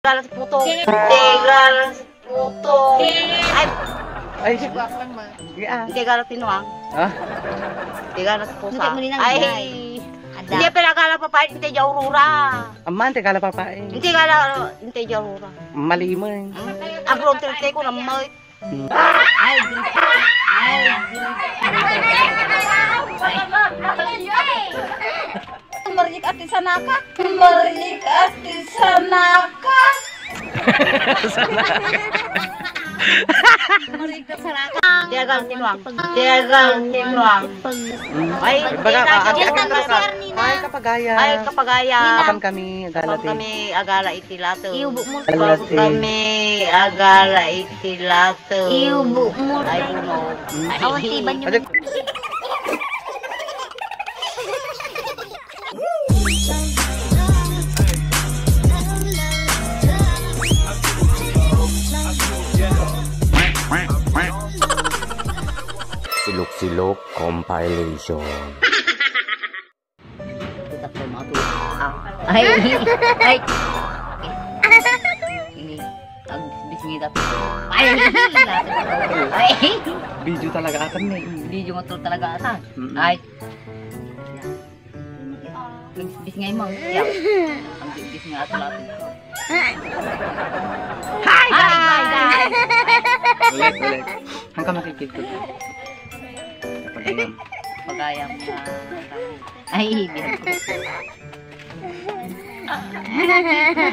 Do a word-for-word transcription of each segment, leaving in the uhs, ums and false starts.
Galas puto. Te galas puto. Ay, Ay, sige, ah. Te galas tinuang. Ha? Te galas pusa. Hindi mo ninang Ay, inay. Ada. Hindi, pero agala papa, hindi di Aurora. Amman, te gala papa, eh. Hindi gala, hindi di Aurora. Mali mo, eh. Agro, terte ko naman. Ay, Diyos. Ay, Diyos. Marik ati sanaka. Marik ati sanaka. Marik ati sanaka. Diagang tinuang. Diagang tinuang. Ay, baga, ah, ati, ati, ati, ati. Ay, kapagaya. Ay, kapagaya. Apan kami, agala Apan ti. kami, agala iti lato. Iubo mo. Apan Agala ti. kami, agala iti lato. Iubo mo. Ay, buno. Awan ti iban niya. Ate. Silok-silok compilation. Kita po, mga tulo. Ah. Ay, ay. Ini, ang bisngi dati. Ay, ay, ay. Video talaga atan ni. Video mo to talaga atan. Mm-mm. Ay. Ang bisngi mo. Yeah. Ang bisngi ato lahat. Hi, Hi, guys! guys! Ulit, ulit. Hanggang makikita ko. Pag-ayam. Pag-ayam na. Ay, bilang ko.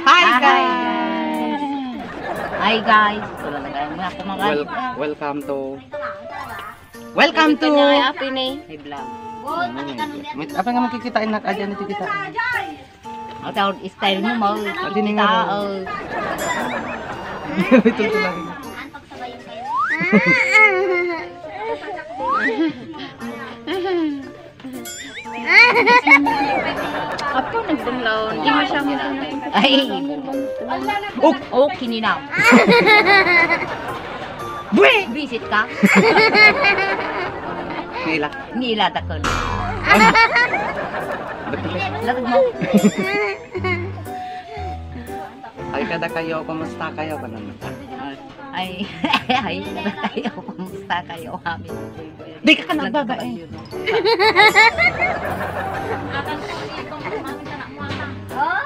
Hi, guys! Hi, guys! Wala na kayo mga kumakain. Wel-, welcome to Welcome to Kanya kay Api ni. May vlog. Ano nga ito? May, apa nga makikita, anak? Adi, ano ito kita? Ang tawag style mo, mau. Adi, ninga. Ito, ito lang. Apo, nagbanglaw. Di mo siya mo. Ay, oh, oh, kininam. Bwe! Bisit ka? Nila. Nila, dakon. Latag mo. Ay, kada kayo, kumusta kayo? Ganun. Ay, ay, ay, kayo, kumusta kayo? Kami. Di ka ka nagbabae. Oh?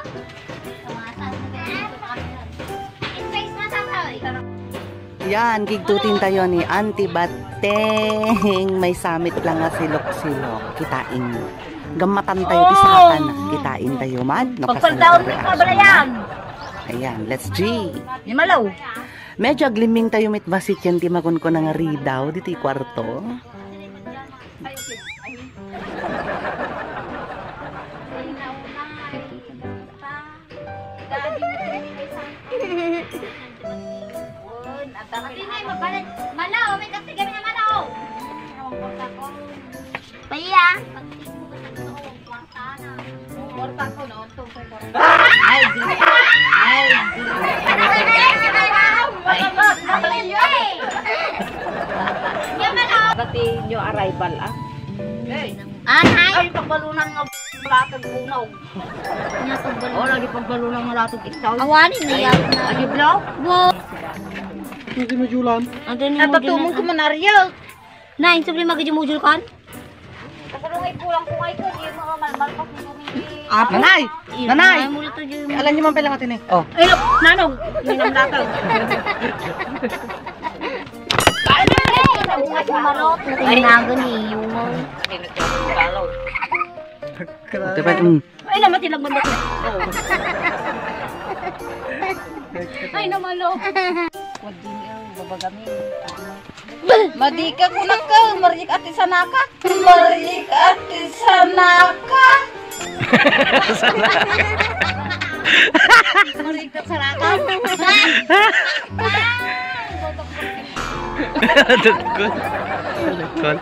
Yan, kigtutin tayo ni Auntie Bateng. May samit lang nga silok-silok. Kitain. Gammatan tayo, oh, ti saka na. Kitain tayo man. No, pagpagdaon kasano mo, kabalayan. Ayan, let's G. Ni Malaw. Medyo aglimming tayo met bassit yan ti makunkuna nga ridaw ditoy kwarto. Mala, may kasi kami na mala, oh. Paya. Kwarta ko, no? Ay, Diyos. Ay, Diyos. Pati new arrival, ah. Ay, pagbalunang nga latag bunaw. Nya pagbalunang. Oh, lagi pagbalunang nga latag itaw. Awanin na yan. Ay, blow? Wow. Hindi mo julan. Ano ni mo julan? Tatumong ko man, Ariel. Na, insubli magidyo mo julkan? Kasulungay pulang ko ngay ko, di mo malmalpas mo kami. Ah, nanay! Nanay! Nanay, muli to, di mo. Alam niyo man pala nga tini. Oh. Ay, lo, nanong! Ninang latag. Ay, malot. Ay, naga ni yung. Ate pa, mm. Ay, naman silang banda. Ay, namalo. Wag din yung babagami. Madika kunak ka, marik ati sanaka. Marik ati sanaka. Marik ati sanaka. Dudkol. Dudkol.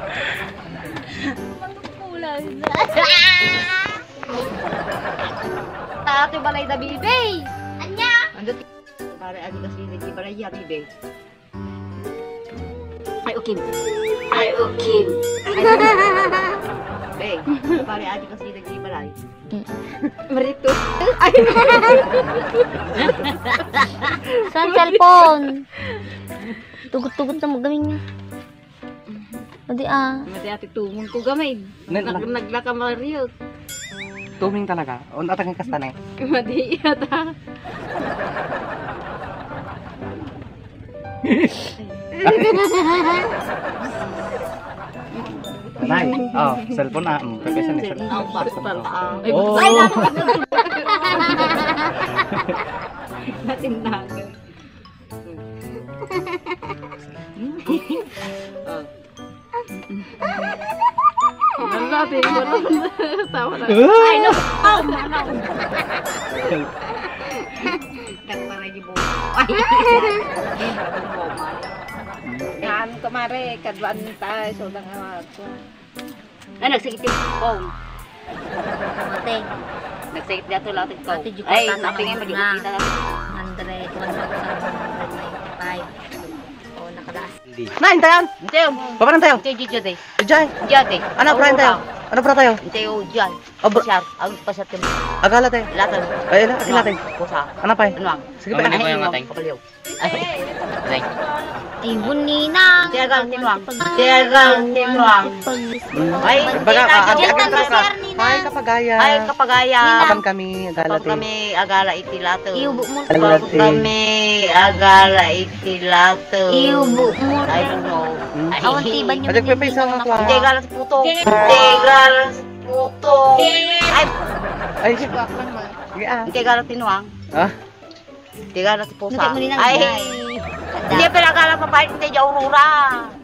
Tato balay da, bibi. Anya? Ando ti-, pare, adi kasi ni ti balay ya, bibi. Ay, ukim. Ay, ukim. Eh, pare, adi kasi nagbibalay. Mm. Marito. Ay! Saan cellphone? Tugot-tugot na magamin niya. Adi, ah. Madi ati tumong ko gamay. Nag-, nag-, naglaka Mario. Tuming talaga. Un-, atagan kasta na eh. Madi ata. Nay, oh, cellphone, ah, mm, pagkasa ni cellphone. Cellphone, ah, cellphone, ah. Oh. Ay, natin natin. Oh. Wala, di, wala. Tawa na. Ay, no. Oh, manong. Nagparagi mo. Ay, yan. Yan, kumare, kadwan tayo. So, nang awag ko. Ah, nagsakit yung phone. Ate. Nagsakit na ito lahat ito. Ate, di ko Ay, tama tapingin mo, di ko na. Kita na. Hundred, one thousand one hundred ninety-five. Oh, nakalaas. Hindi. Na, intayan! Intayan. Papanan tayo? Intayan, Jay, Jay. Jay. Jay, Jay. Ano, Aurora. Prayan tayo? Ano, pra tayo? Intayan, Jay. Abra- Pasyar. Ang pasyar ko. Agala tayo. Lahat. Ay, ala, agala tayo. Kusa. Ano pa eh? Ano ang? Sige pa. Ano ang Ano ang kapaliw? Ay. Ay, buninang. Tiyagal, tinuang. Tiyagal, tinuang. Ay, baga, ah, ati, ati, ati, ati. Hi, kapagaya. Hi, kapagaya. Apan kami, agala, Apan kami, agala iti lato. Iubo mo. Agala, Apan kami, agala iti lato. Iubo mo. Ay, no. Hmm? Ay, Awan tiban yung Ate, pipisa nga kuha. Tiyagal, puto. Tiyagal, puto. Ay. Ay, sige, ah. Tiyagal, tinuang. Ah? Tiyagal ti pusa. Nagkit mo ni Nanay. Ay. Hindi, pero agala papait, intayan Aurora.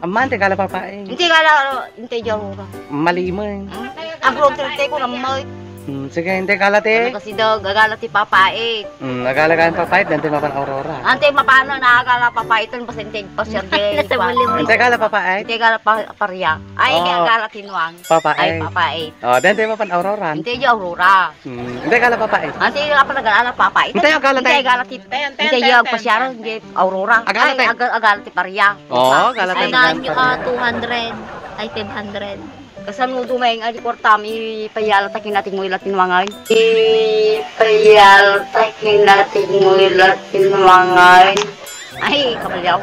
Amman, tiyagal papait. Hindi, agala, intayan Aurora. Maliman. Ang grocery tayo ko naman. Hmm, sige, intayan agala ti. Ano kasi daw, agala ti papait. Hmm, agala ka ng papait, dente mapan Aurora. Ante, mapano na agala papait, basta intayan pasyar di. Sa bulim. Intayan agala papait. Intayan agala pa-, paria. Ay, Oh. Agala tinuang. Papait. Ay, papait. Oh, dente mapan Aurora. Intayan Aurora. Hmm, intayan agala papait. Ante, agala papait. Intayan agala ti. Intayan agala ti. Intayan, intayan, Intayan intayan, agpasyaran, intayan. Intayan Aurora. Agala Ay, tayo. Ag-, agala ti paria. Oo, agala tayo. Ay, naan nyo, ah, two hundred. Ay, five hundred. Kasano dumaeng adi kwartam, ipayalta kinating mo ila tinuangan. Ipayalta kinating mo ila tinuangan. Ay, kapalyaw.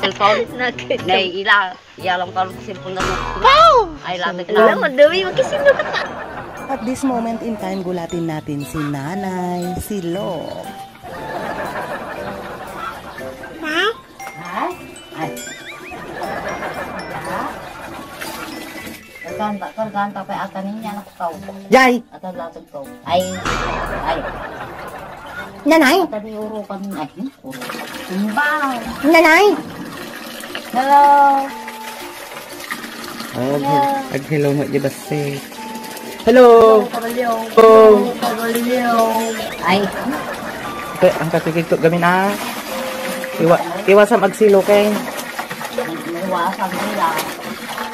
Cellphone. Nakita. Nay, ila. Iyalam ka ng cellphone na mo. Pow! Ay, latek na. Alam mo, Dewey, magkasino ka pa? At this moment in time, gulatin natin si Nanay, si Lo. Ha? Ay. Kargaan, kargaan, tapay ata niya, anak ko. Jay! Ata latek ko. Ay. Ay. Nanay! Ata ni Uro kami. Ay, hmm? Uro. Simba. Nanay! Hello. Oh, ag-, ag-hello mo, di ba, sis? Hello! Hello, Kabalyo. Oh. Hello, Kabalyo. Ay. Ito, ang kapikit ko, gamin, ah. Iwa-, iwasang agsilo, kay. Iwasang nila.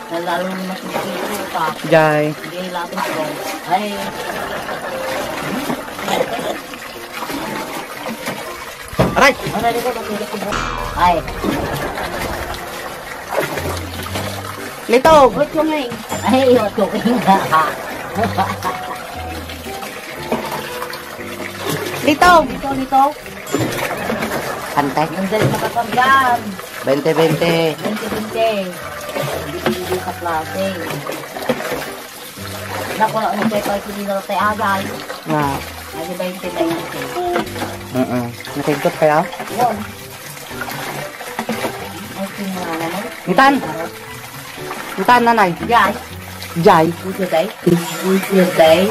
Na lalo na makikita ka. Jay. Hindi, lahat ito. Ay. Aray! Aray, ko, ay. Litog! Ay, ocho. Litog! Litog, litog. Pantay. Ang galing makapagyan. Bente, bente. Bente, bente. Hindi, hindi ka klase. Naku, ano kayo pa yung pinirate agay? Nga. Ay, di ba yung pinirate? Oo. Nakigkot kaya? Yun. Ay, pinirate naman. Intan! Intan, nanay. Jay. Jay. Uso day. Uso day.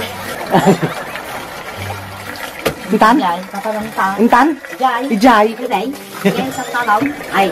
Intan? Jay, kaparang ta. Intan? Jay. Jay. Uso day. Jay, sa talaw. Ay.